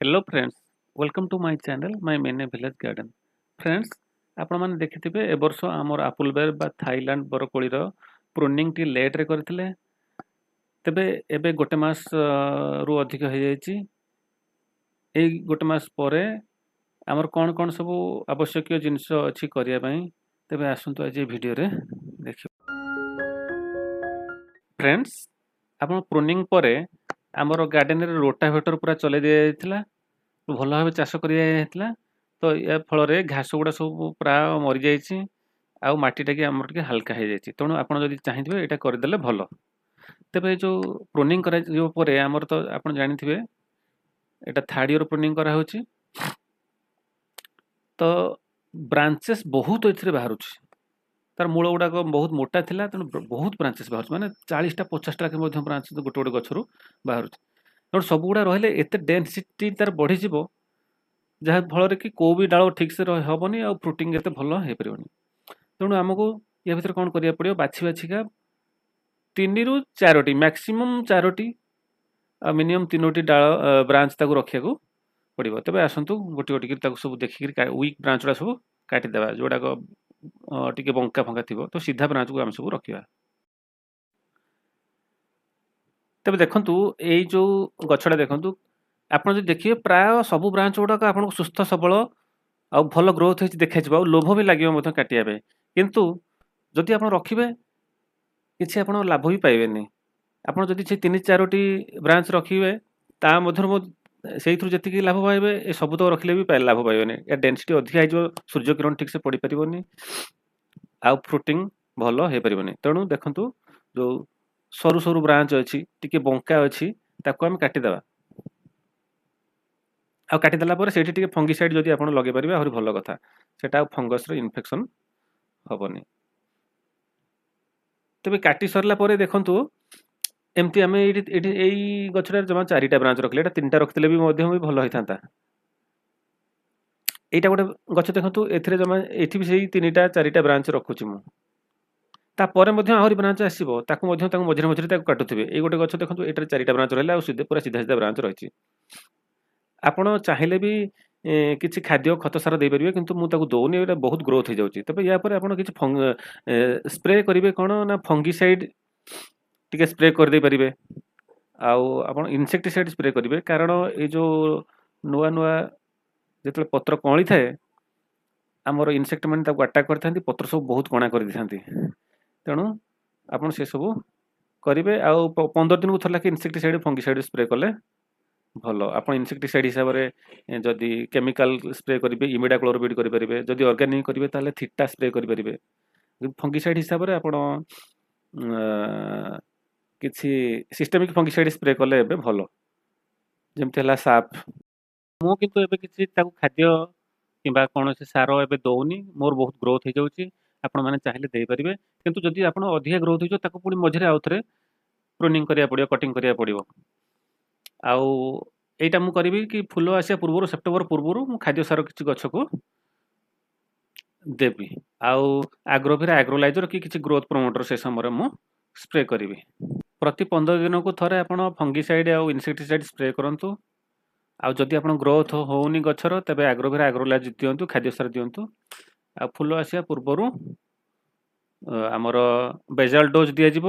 Hello friends, welcome to my channel, My Mini Village Garden. Friends, ଆପଣମାନେ ଦେଖିଥିବେ ଏ ବର୍ଷ ଆମର ଆପଲ୍ ବେର୍ ବା ଥାଇଲାଣ୍ଡ ବରକୋଳିର ପ୍ରୁନିଂଟି ଲେଟ୍ରେ କରିଥିଲେ। ତେବେ ଏବେ ଗୋଟେ ମାସରୁ ଅଧିକ ହେଇଯାଇଛି। ଏଇ ଗୋଟେ ମାସ ପରେ ଆମର କ'ଣ କ'ଣ ସବୁ ଆବଶ୍ୟକୀୟ ଜିନିଷ ଅଛି କରିବା ପାଇଁ, ତେବେ ଆସନ୍ତୁ ଆଜି ଏ ଭିଡ଼ିଓରେ ଦେଖିବା। ଫ୍ରେଣ୍ଡସ୍, ଆପଣ ପ୍ରୁନିଂ ପରେ ଆମର ଗାର୍ଡେନରେ ରୋଟାଭେଟର ପୁରା ଚଲେଇ ଦିଆଯାଇଥିଲା, ଭଲ ଭାବେ ଚାଷ କରାଯାଇଥିଲା। ତ ୟା ଫଳରେ ଘାସ ଗୁଡ଼ା ସବୁ ପ୍ରାୟ ମରିଯାଇଛି ଆଉ ମାଟିଟା କି ଆମର ଟିକେ ହାଲକା ହେଇଯାଇଛି। ତେଣୁ ଆପଣ ଯଦି ଚାହିଁଥିବେ, ଏଇଟା କରିଦେଲେ ଭଲ। ତେବେ ଏ ଯେଉଁ ପ୍ରୁନିଂ କରାଯିବ ପରେ ଆମର ତ ଆପଣ ଜାଣିଥିବେ, ଏଇଟା ଥାର୍ଡ଼ ଇୟର ପ୍ରୁନିଂ କରାହେଉଛି। ତ ବ୍ରାଞ୍ଚେସ୍ ବହୁତ ଏଥିରେ ବାହାରୁଛି। ତାର ମୂଳ ଗୁଡ଼ାକ ବହୁତ ମୋଟା ଥିଲା, ତେଣୁ ବହୁତ ବ୍ରାଞ୍ଚେସ୍ ବାହାରୁଛି, ମାନେ 40ଟା 50ଟା ଲେଖା ମଧ୍ୟ ବ୍ରାଞ୍ଚ ଗୋଟେ ଗୋଟେ ଗଛରୁ ବାହାରୁଛି। ତେଣୁ ସବୁଗୁଡ଼ା ରହିଲେ ଏତେ ଡେନ୍ସିଟି ତାର ବଢ଼ିଯିବ, ଯାହା ଫଳରେ କି କେଉଁ ବି ଡାଳ ଠିକ୍ସେ ହେବନି ଆଉ ଫ୍ରୁଟିଂ ଏତେ ଭଲ ହେଇପାରିବନି। ତେଣୁ ଆମକୁ ୟା ଭିତରେ କ'ଣ କରିବାକୁ ପଡ଼ିବ? ବାଛି ବାଛିକା ତିନିରୁ ଚାରୋଟି, ମ୍ୟାକ୍ସିମମ୍ ଚାରୋଟି ଆଉ ମିନିମମ୍ ତିନୋଟି ଡାଳ, ବ୍ରାଞ୍ଚ ତାକୁ ରଖିବାକୁ ପଡ଼ିବ। ତେବେ ଆସନ୍ତୁ ଗୋଟି ଗୋଟି କରି ତାକୁ ସବୁ ଦେଖିକିରି ୱିକ୍ ବ୍ରାଞ୍ଚ ଗୁଡ଼ା ସବୁ କାଟିଦେବା, ଯେଉଁଗୁଡ଼ାକ ଟିକେ ବଙ୍କା ଫଙ୍କା ଥିବ। ତ ସିଧା ବ୍ରାଞ୍ଚକୁ ଆମେ ସବୁ ରଖିବା। ତେବେ ଦେଖନ୍ତୁ, ଏଇ ଯେଉଁ ଗଛଟା ଦେଖନ୍ତୁ, ଆପଣ ଯଦି ଦେଖିବେ ପ୍ରାୟ ସବୁ ବ୍ରାଞ୍ଚ ଗୁଡ଼ାକ ଆପଣଙ୍କୁ ସୁସ୍ଥ ସବଳ ଆଉ ଭଲ ଗ୍ରୋଥ୍ ହେଇଛି ଦେଖାଯିବ, ଆଉ ଲୋଭ ବି ଲାଗିବ ମଧ୍ୟ କାଟିବା ପାଇଁ। କିନ୍ତୁ ଯଦି ଆପଣ ରଖିବେ, କିଛି ଆପଣ ଲାଭ ବି ପାଇବେନି। ଆପଣ ଯଦି ସେ ତିନି ଚାରୋଟି ବ୍ରାଞ୍ଚ ରଖିବେ, ତା ମଧ୍ୟରୁ ସେଇଥିରୁ ଯେତିକି ଲାଭ ପାଇବେ, ଏ ସବୁତକ ରଖିଲେ ବି ଲାଭ ପାଇବେନି। ୟା ଡେନ୍ସିଟି ଅଧିକା ହେଇଯିବ, ସୂର୍ଯ୍ୟ କିରଣ ଠିକ୍ସେ ପଡ଼ିପାରିବନି ଆଉ ଫ୍ରୁଟିଂ ଭଲ ହେଇପାରିବନି। ତେଣୁ ଦେଖନ୍ତୁ, ଯେଉଁ ସରୁ ସରୁ ବ୍ରାଞ୍ଚ ଅଛି, ଟିକେ ବଙ୍କା ଅଛି, ତାକୁ ଆମେ କାଟିଦେବା। ଆଉ କାଟିଦେଲା ପରେ ସେଇଠି ଟିକେ ଫଙ୍ଗିସାଇଡ୍ ଯଦି ଆପଣ ଲଗେଇ ପାରିବେ, ଆହୁରି ଭଲ କଥା। ସେଇଟା ଆଉ ଫଙ୍ଗସର ଇନଫେକ୍ସନ୍ ହେବନି। ତେବେ କାଟି ସରିଲା ପରେ ଦେଖନ୍ତୁ, ଏମିତି ଆମେ ଏଇଠି ଏଇ ଗଛଟାରେ ଜମା ଚାରିଟା ବ୍ରାଞ୍ଚ ରଖିଲେ। ଏଇଟା ତିନିଟା ରଖିଥିଲେ ବି ମଧ୍ୟ ବି ଭଲ ହେଇଥାନ୍ତା। ଏଇଟା ଗୋଟେ ଗଛ ଦେଖନ୍ତୁ, ଏଥିରେ ଜମା ଏଠି ବି ସେଇ ତିନିଟା ଚାରିଟା ବ୍ରାଞ୍ଚ ରଖୁଛି ମୁଁ। ତାପରେ ମଧ୍ୟ ଆହୁରି ବ୍ରାଞ୍ଚ ଆସିବ, ତାକୁ ମଧ୍ୟ ତାକୁ ମଝିରେ ମଝିରେ ତାକୁ କାଟୁଥିବେ। ଏଇ ଗୋଟେ ଗଛ ଦେଖନ୍ତୁ, ଏଇଟାରେ ଚାରିଟା ବ୍ରାଞ୍ଚ ରହିଲା ଆଉ ସିଧା ପୁରା ସିଧା ସିଧା ବ୍ରାଞ୍ଚ ରହିଛି। ଆପଣ ଚାହିଁଲେ ବି କିଛି ଖାଦ୍ୟ ଖତ ସାର ଦେଇପାରିବେ, କିନ୍ତୁ ମୁଁ ତାକୁ ଦେଉନି, ଏଇଟା ବହୁତ ଗ୍ରୋଥ୍ ହେଇଯାଉଛି। ତେବେ ୟା ପରେ ଆପଣ କିଛି ସ୍ପ୍ରେ କରିବେ। କ'ଣ ନା ଫଙ୍ଗିସାଇଡ୍ ଟିକେ ସ୍ପ୍ରେ କରିଦେଇ ପାରିବେ ଆଉ ଆପଣ ଇନସେକ୍ଟିସାଇଡ୍ ସ୍ପ୍ରେ କରିବେ, କାରଣ ଏଇ ଯେଉଁ ନୂଆ ନୂଆ ଯେତେବେଳେ ପତ୍ର କଅଁଳି ଥାଏ, ଆମର ଇନସେକ୍ଟ ମାନେ ତାକୁ ଆଟାକ୍ କରିଥାନ୍ତି, ପତ୍ର ସବୁ ବହୁତ କଣା କରିଦେଇଥାନ୍ତି। ତେଣୁ ଆପଣ ସେସବୁ କରିବେ ଆଉ 15 ଦିନକୁ ଥରେ ଲେଖା ଇନସେକ୍ଟିସାଇଡ୍, ଫଙ୍ଗିସାଇଡ୍ ସ୍ପ୍ରେ କଲେ ଭଲ। ଆପଣ ଇନସେକ୍ଟିସାଇଡ୍ ହିସାବରେ ଯଦି କେମିକାଲ ସ୍ପ୍ରେ କରିବେ, ଇମିଡାକ୍ଲୋରପିଡ୍ କରିପାରିବେ। ଯଦି ଅର୍ଗାନିକ୍ କରିବେ, ତାହେଲେ ଥିଟା ସ୍ପ୍ରେ କରିପାରିବେ। ଫଙ୍ଗିସାଇଡ୍ ହିସାବରେ ଆପଣ କିଛି ସିଷ୍ଟମିକ୍ ଫଙ୍ଗିସାଇଡ୍ ସ୍ପ୍ରେ କଲେ ଏବେ ଭଲ, ଯେମିତି ହେଲା ସାପ୍। ମୁଁ କିନ୍ତୁ ଏବେ କିଛି ତାକୁ ଖାଦ୍ୟ କିମ୍ବା କୌଣସି ସାର ଏବେ ଦେଉନି, ମୋର ବହୁତ ଗ୍ରୋଥ୍ ହେଇଯାଉଛି। ଆପଣମାନେ ଚାହିଁଲେ ଦେଇପାରିବେ, କିନ୍ତୁ ଯଦି ଆପଣ ଅଧିକା ଗ୍ରୋଥ୍ ହେଇଯିବ, ତାକୁ ପୁଣି ମଝିରେ ଆଉ ଥରେ ପ୍ରୁନିଂ କରିବାକୁ ପଡ଼ିବ, କଟିଂ କରିବାକୁ ପଡ଼ିବ। ଆଉ ଏଇଟା ମୁଁ କରିବି କି ଫୁଲ ଆସିବା ପୂର୍ବରୁ, ସେପ୍ଟେମ୍ବର ପୂର୍ବରୁ ମୁଁ ଖାଦ୍ୟ ସାର କିଛି ଗଛକୁ ଦେବି ଆଉ ଆଗ୍ରୋଭିରା, ଆଗ୍ରୋଲାଇଜର କି କିଛି ଗ୍ରୋଥ୍ ପ୍ରମୋଟର ସେ ସମୟରେ ମୁଁ ସ୍ପ୍ରେ କରିବି। ପ୍ରତି 15 ଦିନକୁ ଥରେ ଆପଣ ଫଙ୍ଗିସାଇଡ୍ ଆଉ ଇନସେକ୍ଟିସାଇଡ୍ ସ୍ପ୍ରେ କରନ୍ତୁ। ଆଉ ଯଦି ଆପଣ ଗ୍ରୋଥ୍ ହେଉନି ଗଛର, ତେବେ ଆଗ୍ରୋଭିରା, ଆଗ୍ରୋଲାଇଜ ଦିଅନ୍ତୁ, ଖାଦ୍ୟ ସାର ଦିଅନ୍ତୁ। ଆଉ ଫୁଲ ଆସିବା ପୂର୍ବରୁ ଆମର ବେଜାଲ ଡୋଜ୍ ଦିଆଯିବ,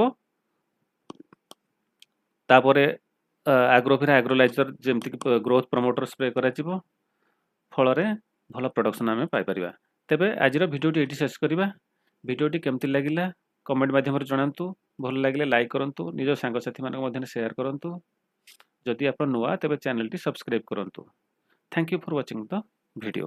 ତାପରେ ଆଗ୍ରୋଭିରା, ଆଗ୍ରୋଲାଇଜର ଯେମିତିକି ଗ୍ରୋଥ୍ ପ୍ରମୋଟର ସ୍ପ୍ରେ କରାଯିବ, ଫଳରେ ଭଲ ପ୍ରଡକ୍ସନ୍ ଆମେ ପାଇପାରିବା। ତେବେ ଆଜିର ଭିଡ଼ିଓଟି ଏଇଠି ଶେଷ କରିବା। ଭିଡ଼ିଓଟି କେମିତି ଲାଗିଲା କମେଣ୍ଟ ମାଧ୍ୟମରେ ଜଣାନ୍ତୁ। ଭଲ ଲାଗିଲେ ଲାଇକ୍ କରନ୍ତୁ, ନିଜ ସାଙ୍ଗସାଥିମାନଙ୍କ ମଧ୍ୟରେ ସେୟାର କରନ୍ତୁ। ଯଦି ଆପଣ ନୂଆ, ତେବେ ଚ୍ୟାନେଲଟି ସବସ୍କ୍ରାଇବ୍ କରନ୍ତୁ। Thank you for watching the video.